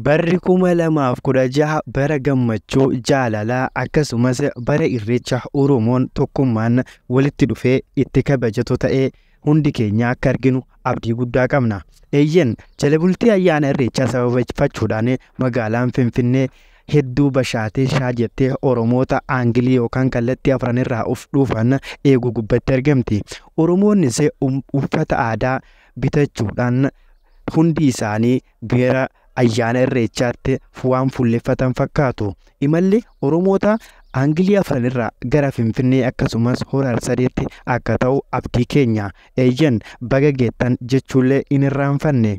Barri 2016 bara gammachuu, jaalalaa akkasumas bara Irreecha Oromoon tokkummaan walitti dhufee itti kabajatu ta'ee hundi keenya akka arginu abdii guddaa qabna. Eeyyeen, jala bultii ayyaana Irreechaa sababeeffachuudhaan magaalaan Finfinnee hedduu bashaatee shaajettee Oromoota aangilii yookaan kallattii afran irraa of dhufan eeguu gubbatti argamti. Oromoonnis uffata aadaa bitachuudhaan hundi isaanii gara ayyaana Irreechaatti waan fuulleffatan fakkaatu. Imalli Oromoota aangilii afran irraa gara Finfinnee akkasumas Hora Harsadeetti akka ta'u abdii keenya. Eeyyan, baga geettan jechuullee hin irraanfanne.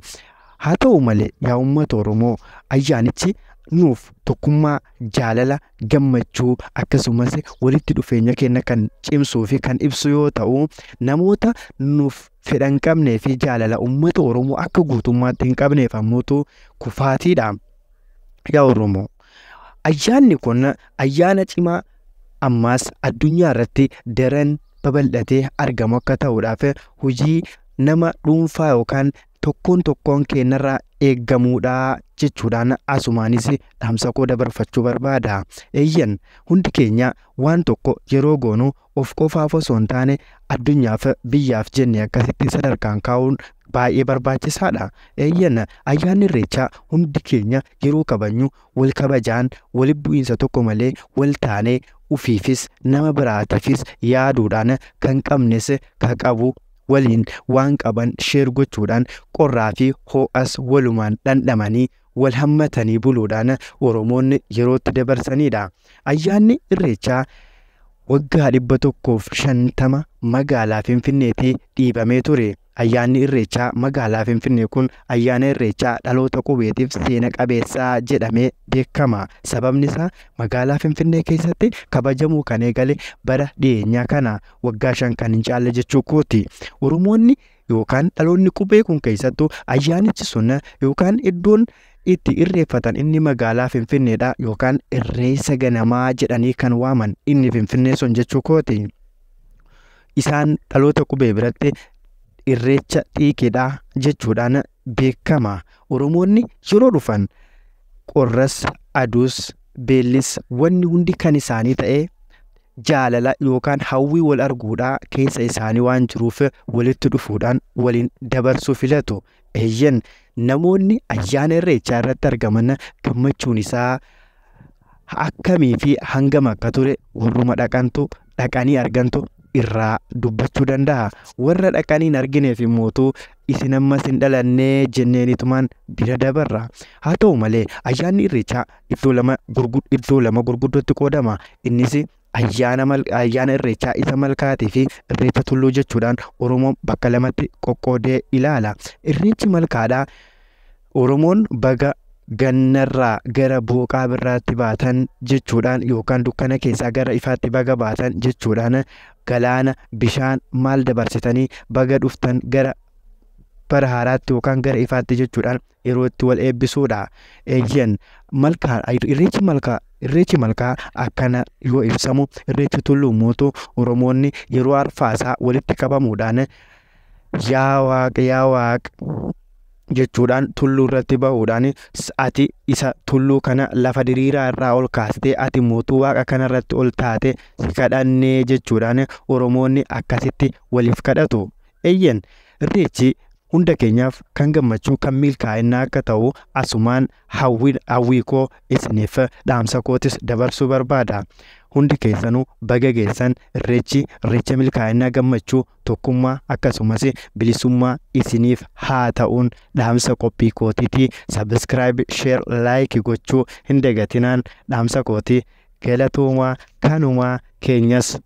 Haa ta'u malee, yaa uummata Oromoo, ayyaanichi nuuf tokkummaa, jaalala, gammachuu akkasumas walitti dhufeenya keenya kan cimsuu fi kan ibsu yoo ta'u, namoota nuuf fedha hin qabnee fi jaalala uummata Oromoo akka guutummaatti hin qabneef ammoo kufaatiidha. Yaa Oromoo, ayyaanni kun ayyaana cimaa ammaas addunyaa irratti daran babal'atee argamu akka ta'uudhaaf hojii nama dhuunfaa yookaan tokkoon tokkoon keenyarraa eeggamuudha jechuudhaan asumaanis dhaamsa koo dabarfachuu barbaada. Eeyyan, hundi keenya waan tokko yeroo goonu of qofaaf osoo hin taane addunyaaf, biyyaaf jennee akkasitti sadarkaan kaa'uun baay'ee barbaachisaadha. Eeyyan, ayyaanni Irreechaa hundi keenya yeroo kabajnu wal kabajaan, walitti bu'iinsa tokko malee wal taanee, ufiifis nama biraatiifis yaaduudhaan, kan qabnes kan qabu waliin waan qaban share gochuudhaan, qorraa fi ho'as walumaan dhandhamanii wal hammatanii buluudhaan Oromoonni yerootti dabarsanidha. Ayyaanni Irreechaa waggaa 150 magaalaa Finfinneetti dhiibamee ture. Ayyaanni Irreechaa magaalaa Finfinnee kun ayyaana Irreechaa dhaloota qubeetiif seena qabeessaa jedhamee beekama. Sababni isaa magaalaa Finfinnee keessatti kabajamuu kan eegale bara dhiyeenyaa kana, waggaa 5 kan hin caalle jechuu kooti. Oromoonni yookaan dhaloonni qubee kun keessattuu ayyaanichi sun yookaan iddoon itti irreeffatan inni magaalaa Finfinneedha yookaan Irreessa ganamaa jedhanii kan waaman inni Finfinnee sun jechuu kooti. Isaan dhaloota qubee biratti Irreecha xiiqidha jechuudhaan beekama. Oromoonni yeroo dhufan qorras, aduus, beellis wanni hundi kan isaanii ta'ee jaalala yookaan hawwii wal arguudhaa keessa isaanii waan jiruuf walitti dhufuudhaan waliin dabarsuu filatu. Eeyyan, namoonni ayyaana Irreechaa irratti argaman gammachuun isaa akkamii fi hangam akka ture warruma dhaqantu, dhaqanii argantu irraa dubbachuu danda'a. Warra dhaqanii hin argineef immoo isin ammas hin dhalannee jenneenitumaan bira dabarra. Haa ta'u malee, ayyaanni Irreechaa iddoo lama gurguddootti qoodama. Innis ayyaana Irreechaa isa malkaatii fi Irreecha tulluu jechuudhaan Oromoon bakka lamatti qoqqoodee ilaala. Irreechi malkaadhaa Oromoon baga gannarraa gara booqaa birraatti baatan jechuudhaan yookaan dukkana keessaa gara ifaatti baga baatan jechuudhaan, galaana bishaan maal dabarsitanii baga dhuftan gara bara haaraatti yookaan gara ifaatti jechuudhaan yeroo itti wal eebbisuudha. Eeyyan, malkaa irreechi malkaa akkana yoo ibsamu, Irreechi tulluu mootu Oromoonni yeroo arfaasaa walitti qabamuudhaan "Yaa Waaqa, yaa Waaqa" jechuudhaan tulluu irratti bahuudhaan, "Ati isa tulluu kana lafa diriiraa irraa ol kaastee, ati mootuu Waaqa kana irratti ol taate, si kadhannee" jechuudhaan Oromoonni akkasitti waliif kadhatu. Eeyyan, Irreechi hunda keenyaaf kan gammachuu, kan milkaa'inaa akka ta'u asumaan hawwii koo isiniif dhaamsa kootis dabarsuu barbaada. Hundi keessanuu baga geessan. Irreechi irreecha milkaa'inaa, gammachuu, tokkummaa akkasumas bilisummaa isiniif haa ta'uun dhaamsa qophii kootiiti. Subscribe, share, like gochuu hin dagatinaan dhaamsa kootii. Galatoomaa, kanumaa keenyas.